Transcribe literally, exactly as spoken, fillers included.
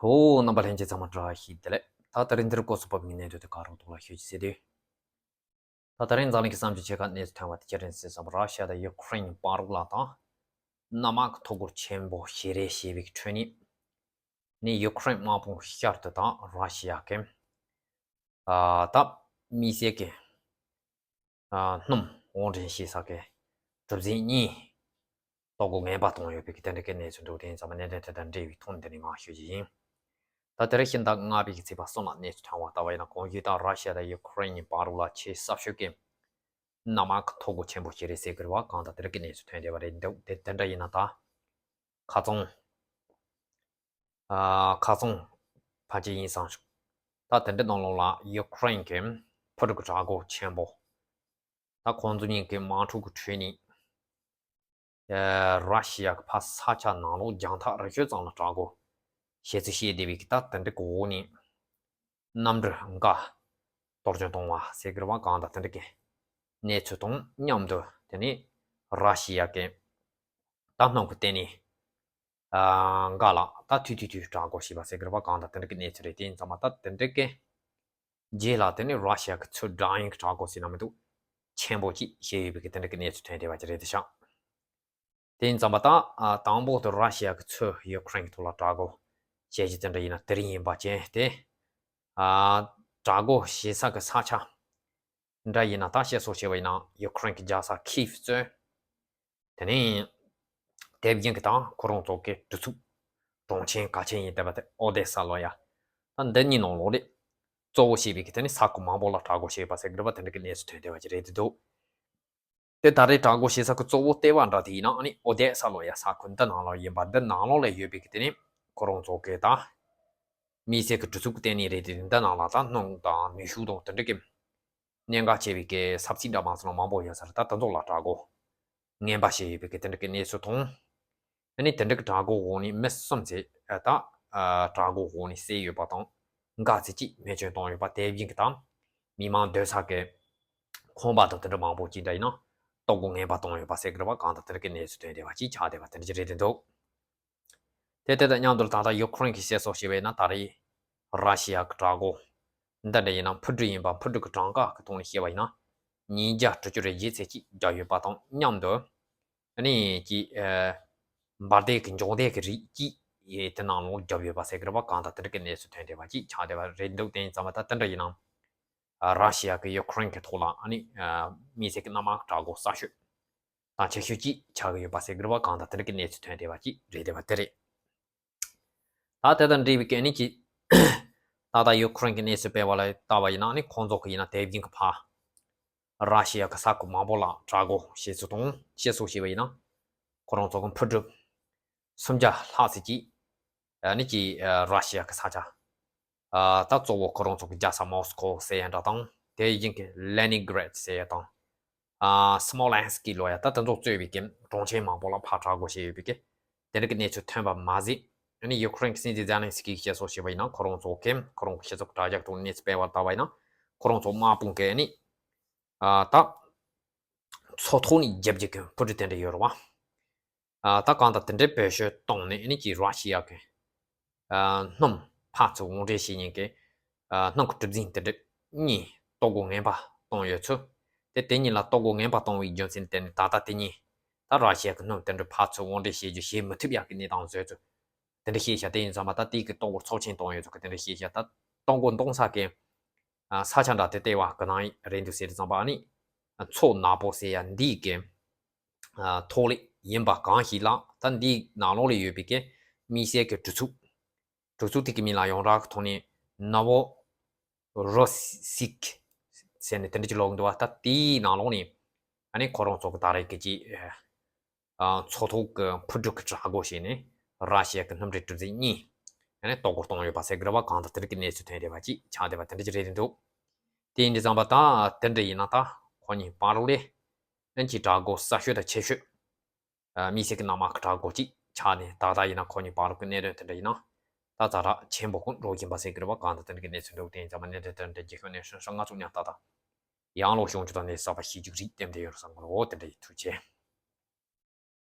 ཨོ། རྣམ་པ་ལྷན་རྒྱས་ཚང་མ་བཀྲ་ཤིས་བདེ་ལེགས། ད་ད་རིང་འདིར་སྐོར་སུ་བབས་ངེས་གནས་དོན་དེ་ག་རོགས་ཐོག་ལ་ཤོད་ཅིག་ཟེར་དུས། ད་ད་རིང་འཛམ་གླིང་གི་བསམ་ཚུལ་ཆེ་ཁག་གནས་ཚུལ་ཐོན་པ་དེ་ཁྱེད་རང་སེམས་བསམ་ར་ཤ་ཡ་དང་ཡུ་ཁུ་རེན་བར་ལ་དང་། གནམ་དམག་གི་ཐོ་འགོད་ཆེན་པོ་ཞེ་རེ་བྱས་པའི་ཁྲོད་ནས། ནི་ཡུ་ཁུ་རེན་དམག་དཔུང་ཤར་དུ་དང་ར་ཤི་ཡ་གི། ཨ་ད་མི་སེར་གི། ཨ་སྣུམ་དབོར་འདྲེན་བྱེད་ས་གི་གྲུ་གཟིངས་གཉིས་ལྟོ་གོས་ངན་པ་བཏང་ཡོད་པའི་གི་དེ་འདྲ་གི་གནས་ཚུལ་འདུག་དེ་ཡིན་ཙང་མ་གནད་དོན་དེ་དང་འབྲེལ་བའི་ཐོག་འདི་ནས་ངས་ཤོད་ཀྱི་ཡིན། ད་དེ་རིང་ཕྱི་ཟླ་ལྔ་པའི་གི་ཚེས་པ་གསུམ་ལ་གནས་ཚུལ་ཐོན་པ་ལྟ་བ་ཡིན་ན། གོང་ཞུས་ལྟར་ར་ཤི་ཡ་དང་ཡུ་ཁུ་རེན་གཉིས་བར་ལ་ཆེས་ཟབ་ཤོས་ཀྱི་གནམ་དམག་གི་ཐོ་འགོད་ཆེན་པོ་ཞིག་རེད་ཟེར་གི་རེད་བ། གང་ལྟར་དེ་རིང་གི་གནས་ཚུལ་ཐོན་བསྡད་པ་རེད་འདུག་དེ་དེ་འདྲ་ཡིན་ན་ད། ཁ་ཚང་། ཨ་ཁ་ཚང་ཕལ་ཆེར་ཡིན་བསམ་བྱུང་། ད་དེ་འདྲའི་ནང་ལོགས་ལ་ཡུ་ཁུ་རེན་གྱི་ཕུ་དཀྲུག་དྲག་རྒོལ་ཆེན་པོ། ད་ཁོང་ཚོ་གཉིས་ཀྱི་དམག་འཁྲུག་གི་ཁྲོད་ནས། ཨ་ར་ཤི་ཡ་གི་ཕར་ས་ཆ་ནང་ལོགས་རྒྱང་ཐག་རི་ཁྱོན་ཙམ་ལ་དྲག་རྒོལ་བྱེད་ཚུལ་བཤད་བསྡད་པའི་གི་ད་དེ་འདྲའི་གི་འོག་ནས། གནམ་གྲུ་འགའ་གཏོར་སྐྱོན་བཏང་བ་ཟེར་གི་རེད་བ། གང་ལྟར་དེ་འདྲ་གི་གནས་ཚུལ་དང་མཉམ་དུ་དེ་ནས་ར་ཤི་ཡ་གི་ད་སྣུམ་གི་ལྟེ་གནས་ཨ་འགའ་ལ་ད་ཐུག་ཐུག་ཐུག་དྲག་རྒོལ་བྱས་པ་ཟེར་གི་རེད་བ། གང་ལྟར་དེ་འདྲ་གི་གནས་ཚུལ་རེད། དེ་ཡིན་ཙང་མ་ད་དེ་འདྲ་གི་རྗེས་ལ་དེ་ནས་ར་ཤི་ཡ་གི་ཚུར་དྲག་ཡིན་གི་དྲག་རྒོལ་ཟེར་ན་མི་འདུག་ཆེན་པོ་ཅིག་བྱས་ཡོད་པའི་གི་དེ་འདྲ་གི་གནས་ཚུལ་ཐོན་བསྡད་པ་ཅིག་རེད་དེ་ཤག་དེ་ཡིན་ཙང་མ་ད་ཨ་དང་པོ་དུ་ར་ཤི་ཡ་གི་ཚུར་ཡུ་ཁུ་རེན་གི་ཐོག་ལ་དྲག་རྒོལ་བྱས་རྗེས་དེ་འདྲ་ཡིན་ན་དེ་རིང་ཡིན་པ་ཅན་དེ། ཨ་དྲག་རྒོལ་བྱེད་ས་གི་ས་ཆ་འདྲ་ཡིན་ན་ད་བཤད་སྲོལ་བྱས་པ་ཡིན་ན་ཡུ་ཁུ་རེན་གི་རྒྱལ་ས་ཁིབ་གཙོས། དེ་ནས་དེ་བཞིན་གི་དང་ཁོ་རང་ཚོ་གི་གྲུ་ཚུགས་གྲོང་ཆེན་གལ་ཆེན་ཡིན་བསྡད་པ་དེ་ཨོ་དེ་ས་ལོ་ཡ། ད་འདི་གཉིས་ནང་ལོགས་ལས་གཙོ་བོ་བྱས་པའི་གི་དེ་ནས་ས་ཁུལ་མང་པོ་ལ་དྲག་རྒོལ་བྱས་པ་ཟེར་གི་རེད་པ། དེ་འདྲ་གི་གནས་ཚུལ་ཐོན་བསྡད་པ་ཅིག་རེད་འདུག་དེ་ད་རེས་དྲག་རྒོལ་བྱེད་ས་ཁུལ་གཙོ་བོ་ལྟེ་བ་འདྲ་དེ་ཡིན་ན་ཨ་ནི་ཨོ་དེ་ས་ལོ་ཡ་ས་ཁུལ་འདི་ནང་ལ་ཡིན་པ། འདི་ནང་ལོགས་ལ་ཡོད་པའི་གི་དེ་ནས་ཁོ་རང་ཚོ་གི་ད་མི་སེར་གི་གྲུ་ཚུགས་ལྟེ་གནས་རེད་དེ། འདི་ནང་ལ་ད་སྣུམ་དང་ནུས་ཤུགས་དང་དེ་འདྲ་གི་གནད་འགག་ཆེ་བའི་གི་ས་ཚིགས་འདྲ་མང་ཚོ་ལ་མང་པོ་ཡོད་ས་རེད། ད་དེ་ཚོ་ལ་དྲག་རྒོལ་ངན་པ་བྱས་ཡོད་པའི་གི་དེ་འདྲ་གི་གནས་ཚུལ་དང་། ཨ་ནི་དེ་འདྲ་གི་དྲག་རྒོལ་འོག་ནས་མི་གསུམ་ཙམ་ཨ་ད་ཨ་དྲག་རྒོལ་འོག་ནས་བསད་ཡོད་པ་དང་། འགའ་ཙམ་ཅིག་རྨས་སྐྱོན་བཏང་ཡོད་པ། དེ་བཞིན་གི་དང་མི་མང་སྡོད་ས་གི་ཁང་པ་དང་དེ་འདྲ་མང་པོ་ཅིག་འདྲ་ཡིན་ན་ལྟོ་གོས་ངན་པ་བཏང་ཡོད་པ་ཟེར་གི་རེད་བ། གང་ལྟར་དེ་འདྲ་གི་གནས་ཚུལ་ཐོན་བསྡད་པ་ཅིག་ཆགས་བསྡད་པ་དེ་འདྲ་ཅིག་རེད་དེ་འདུག་དེ་དེ་དང་མཉམ་དུ་ད་ལྟ་ཡུ་ཁུ་རེན་གྱིས་བཤད་སྲོལ་བྱས་པ་ཡིན་ན་ད་རེས་ར་ཤི་ཡ་གི་དྲག་རྒོལ་འདི་འདྲ་ཡིན་ན་འཕུར་གྲུ་ཡིན་པ། འཕུར་གྲུ་གི་གྲངས་ཀ་གི་ཐོག་ནས་བཤད་པ་ཡིན་ན་ཉིས་བརྒྱ་དྲུག་ཅུ་རེ་བརྒྱད་ཙམ་ཅིག་བརྒྱབ་ཡོད་པ་དང་མཉམ་དུ། ཨ་ནི་ཀྱི་ཨ་འབར་མདེལ་གྱི་འཇོག་མདེལ་གྱི་རིགས་ཀྱིས་དེ་ནང་ལོགས་བརྒྱབ་ཡོད་པ་ཟེར་གི་རེད་བ། གང་ལྟར་དེ་འདྲ་གི་གནས་ཚུལ་ཐོན་བསྡད་པ་ཅིག་ཆགས་བསྡད་པ་རེད་འདུག་དེ་ཡིན་ཙང་མ་ད་དེ་འདྲ་ཡིན་ན། ཨ་ར་ཤི་ཡ་གི་ཡུ་ཁུ་རེན་གྱི་ཐོག་ལ་ཨ་ནི་ཨ་མི་སེར་གྱི་གནམ་དམག་དྲག་རྒོལ་གསར་ཤོས་དང་ཆེ་ཤོས་ཅིག་ཆགས་ཀྱི་ཡོད་པ་ཟེར་གི་རེད་བ། གང་ལྟར་དེ་འདྲ་གི་གནས་ཚུལ་ཐོན་བསྡད་པ་ཅིག་རེད་བསྡད་པ་དེ་རེད། ད་དེ་དང་འབྲེལ་བའི་གི་ཨ་ནི་ཀྱི་ད་ལྟ་ཡུ་ཁུ་རེན་གྱི་གནས་ཚུལ་སྤེལ་བ་ལ་ལྟ་བ་ཡིན་ན་ཨ་ནི་ཁོང་ཚོ་གི་ཡིན་ན་དེ་བཞིན་གྱི་ཕ། ར་ཤི་ཡ་གི་ས་ཁུལ་མང་པོ་ལ་དྲག་རྒོལ་བྱེད་ཚུལ་དང་བཤད་སྲོལ་བྱས་པ་ཡིན་ན། ཁོ་རང་ཚོ་གི་འཕུར་གྲུ་སུམ་བརྒྱ་ལྷག་ཙམ་ཅིག་ཨ་ནི་ཀྱི་ཨ་ར་ཤི་ཡ་གི་ས་ཆ། ཨ་ད་གཙོ་བོ་ཁོ་རང་ཚོ་གི་རྒྱལ་ས་མོ་སི་ཁོ་ཟེར་ཡ་འདྲ་དང་། དེ་བཞིན་གྱི་ལེ་ནིན་གྷི་རེད་ཟེར་ཡ་དང་། ཨ་སྨོ་ལེན་སི་ཀི་ལོ་ཡ་ད་དེ་ཚོ་གཙོས་པའི་གི་གྲོང་ཁྱེར་མང་པོ་ལ་ཕར་དྲག་རྒོལ་བྱས་ཡོད་པའི་གི་དེ་འདྲ་གི་གནས་ཚུལ་ཐོན་པ་མ་ཟད། ཨ་ནི་ཡུ་ཁུ་རེན་གྱི་སྲིད་འཛིན་ཛེ་ལན་སི་ཀི་གིས་བཤད་སྲོལ་བྱས་པ་ཡིན་ན། ཁོ་རང་ཚོ་གི་ཁོ་རང་གི་སྤྱི་ཚོགས་དྲ་རྒྱ་ཐོག་གནས་ཚུལ་སྤེལ་བ་ལྟ་བ་ཡིན་ན། ཁོ་རང་ཚོ་དམག་དཔུང་གི་ཨ་ནི་ཨ་ད་མཚོ་ཐོག་ནས་རྒྱབ་རྒྱུ་གི་འཕུར་གྲུ་དེ་འདྲ་ཡོད་རེད་བ། ཨ་ད་གང་ལྟར་དེ་འདྲའི་བེད་སྤྱོད་བཏང་ནས་ཨ་ནི་ཀྱི་ར་ཤི་ཡ་གི་ཨ་སྣུམ་ཕར་ཚུར་དབོར་འདྲེན་བྱེད་མཁན་གྱི་ཨ་སྣུམ་གྱི་གྲུ་གཟིངས་དེ་འདྲ་གཉིས་ལྟོ་གོས་ངན་པ་བཏང་ཡོད་ཚུལ། དེ་དེ་གཉིས་ལ་ལྟོ་གོས་ངན་པ་བཏང་བའི་རྒྱུ་མཚན་དེ་ནི་ད་ལྟ་དེ་གཉིས་ད་ར་ཤི་ཡ་གི་སྣུམ་དེ་འདྲ་ཕར་ཚུར་དབོར་འདྲེན་བྱེད་རྒྱུ་བྱེད་མི་ཐུབ་ཡག་གི་གནས་སྟངས་བཟོས་ཚུལ། དེ་འདྲ་བཤད་བཞག་དེ་ཡིན་ཙང་མ་ད་དེའི་གི་ལྟོ་གོས་ཚབས་ཆེན་བཏང་ཡོད་ཚུལ་གི་དེ་འདྲ་བཤད་བཞག་ད་ལྟོ་གོས་འཐུང་ས་གི་ཨ་ས་ཆ་འདྲ་དེ་ལྟེ་བ་གི་ནང་རེད་འདུག་ཟེར་དུས་ཙམ་པ་ཨ་ནི་མཚོ་ནག་པོ་ཟེར་ཡ་འདིའི་གི་ཨ་ཐོག་ལ་ཡིན་པ་གང་ཞིག་ལ། ད་འདིའི་ནང་ལོགས་ལ་ཡོད་པའི་གི་དམིགས་བསལ་གྱི་གྲུ་ཚུགས། གྲུ་ཚུགས་དེ་གི་མིང་ལ་ཡོངས་གྲགས་ཀྱི་ཐོག་ནས་ནོ་ཝོ་རོ་སི་ཀི་ཟེར་ནས་དེ་འདྲ་ཅིག་ཀློག་འདུག་བ། ད་དེའི་ནང་ལོགས་ནས་ཨ་ནི་ཁོ་རང་ཚོ་གི་ད་རེས་ཀྱི་ཅིག་ཨ་མཚོ་ཐོག་གི་འཕུར་གྲུ་གི་དྲག་རྒོལ་བྱས་ནས་ར་ཤི་ཡ་གི་སྣུམ་རིན་གྲུ་གཟིངས་གཉིས་ཨ་ནི་ལྟོ་གོས་བཏང་ཡོད་པ་ཟེར་གི་རེད་བ། གང་ལྟར་དེ་འདྲ་གི་གནས་ཚུལ་ཐོན་བསྡད་པ་ཅིག་ཆགས་བསྡད་པ་དེ་འདྲ་ཅིག་རེད་འདུག་དེ་ཡིན་དུས་ཙམ་པ་ད་དེ་འདྲ་ཡིན་ན་ད་ཁོ་གཉིས་བར་ལ་ཨ་ནི་ཅིག་དྲག་རྒོལ་གསར་ཤོས་དང་ཆེ་ཤོས། ཨ་དམིགས་བསལ་གྱི་གནམ་དམག་གི་དྲག་རྒོལ་ཅིག་ཆགས་ནས་ད་ལྟ་ཡིན་ན་ཁོ་གཉིས་བར་གྱི་གནད་དོན་དེ་འདྲ་ཡིན་ན། ད་ཛ་དྲག་ཆེན་པོ་ཀུན་འགྲོ་བཞིན་པ་ཟེར་གྱི་རེད་བ། གང་ལྟར་དེ་འདྲ་གི་གནས་ཚུལ་འདུག་དེ་ཡིན་ཙང་མ་གནད་དོན་དེ་འདྲ་རྒྱུས་ཤོག་ནས་ཧྲང་ཧྲང་ང་ཚོ་ཉག་ཏག་ཏག་ཡང་ལོག་བྱུང་རྒྱུ་དང་གནས་ཚུལ་གསར་པ་ཤེས་རྒྱུ་རིགས་ལྟེམ་དེ་ཡོད་རུ་བསམ་གི་རེད། འོ་དེ་འདྲ་ཡིན། ཐུགས་རྗེ་ཆེ།